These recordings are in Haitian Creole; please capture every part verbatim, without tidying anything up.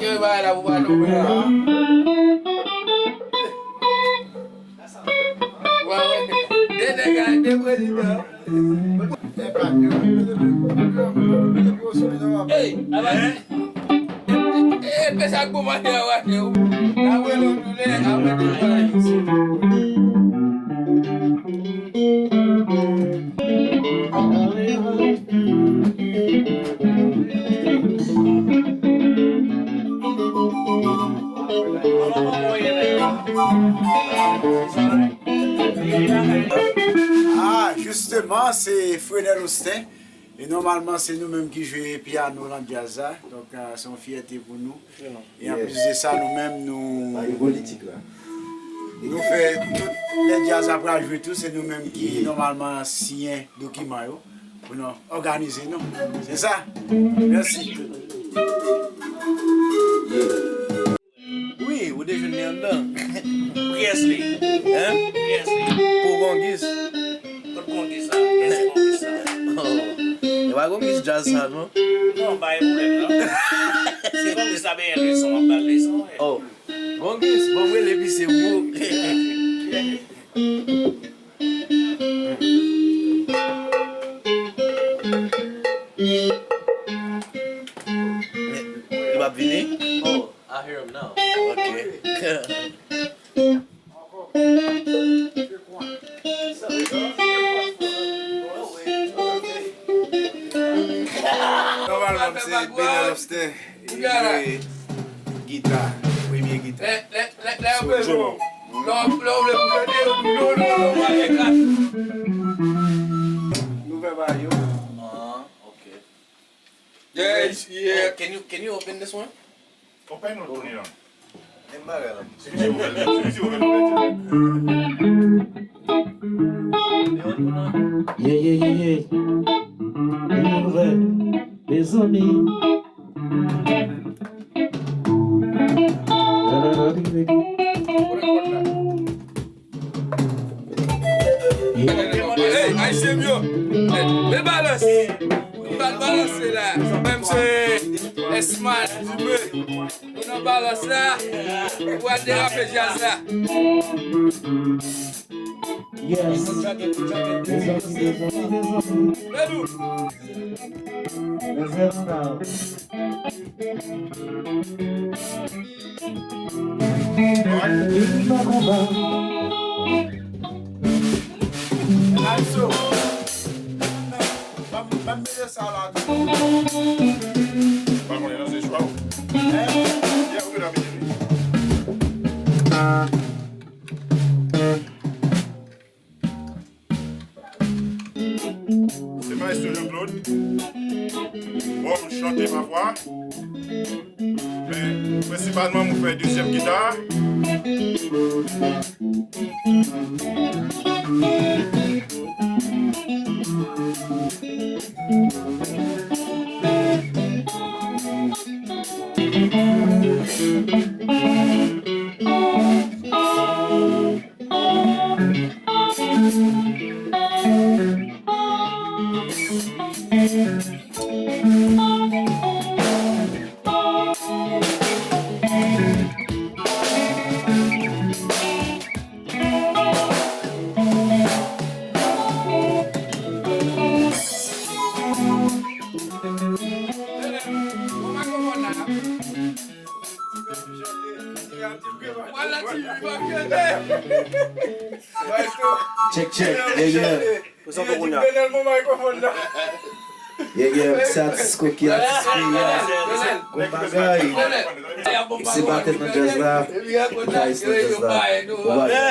Gen bagay la pou pa nou. De nèg a, de prezidan. Ey, avanse. E, e, e, pèse ak bon maten an, w a te ou. Apre nou tounen, apre nou tounen. Ah, justement, c'est Frenel Austin. E nòmalman, se nou menm ki jwe pyano nan djaz la. Donk, ah, se yon fyète pou nou. E anplis de sa, nou menm, nou, nou fè tout lè djaz la pral jwe tou, se nou menm ki nòmalman siyen dokiman yo pou nou òganize nou. Se sa. Mèsi. Wi, ou te jwenn li anndan. Pou kiyès li? Hein? Pou kiyès li? Pou Gongis. Kot Gongis la? Kiyès Gongis la? Oh. E pa Gongis djaz sa, non? Non, pa gen pwoblèm, non. Se Gongis la benyen leson, ap ba l leson, wi. Oh. Gongis, bon, mwen rele misye pou ou. Li p ap vini? Oh, I hear him now. Ok. Nòmalman, se Benel Austin. Li jwe gita, premye gita. Lè, lè, lè, lè, sou Jomo. Lè w vle pou chante, non, non, non, non, pa gen klas. Nou fè bagay yo. Ah, ok. Yeah, yeah. Oh, can you, can you open this one? Open ou Tony an? Men bagay la. Se misye ouvè l, se misye ouvè l, ouvè l. Ye, ye, ye, ye. Li ouvè, mezanmi. Hey, Ayisyen m yo! Hey, men balans! Nou pral balanse la! Menm se Esmal Dube! Nou nan balans la! Nou pral derape djaz la! Yes. Mezanmi, mezanmi, mezanmi. Mezanmi. Alright. Alright, so, ban m, ban m mete sa la tou. Pa konnen nan se chwa w. Hein? Yeah, we gonna be. Se maestro Jean-Claude. Bon, chante pafwa. Men, prensipalman, mwen fè dezyèm gita. Check, check. Yeah, yeah. Yeah, yeah. Se atis koki, atis peyi a. Bon bagay. Se batèt nan djaz la. Gitaris nan djaz la. Bon bagay.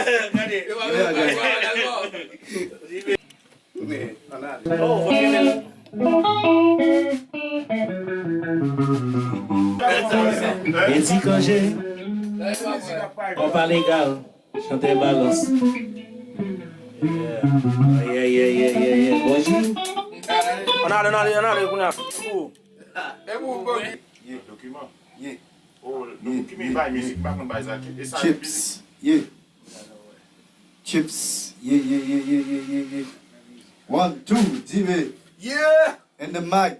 Bon bagay. Edi Kanje, konpa legal, chantè balans. Yeah, yeah, yeah, yeah, yeah, yeah. Bonjou. Ann ale, ann ale, ann ale kounye a. Ye, dokiman. Ye. Oh, dokiman bay mizik, pa konn bay sa ki. E sa Chips. Ye. Chips. Ye, ye, ye. One, two, Dive. Yeah. And the mic.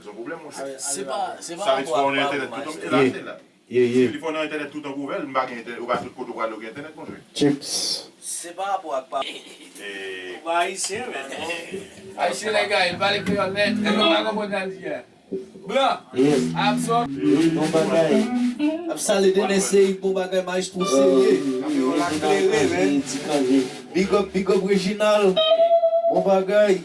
Se yon pwoblèm, monchè. Se pa, se pa Sa vle di fò nan entènèt toutan, e la, se la. Si li fò nan entènèt toutan kou ouvè l, m pa gen entènèt, ou pa tout kote ou prale ou gen entènèt, monchè. Chips. Se pa rapò ak pa. Ou pa ayisyen, men. Ayisyen, lè gay, li pale kreyòl nèt. Èske w pa konprann sa l di a? Blan. Yes. Absòb. Wi, bon bagay. Ap salye Denis Seyik, bon bagay, maestro serye. Wi, wi, wi, bon bagay, Reginald. Big up, big up, Reginald. Bon bagay.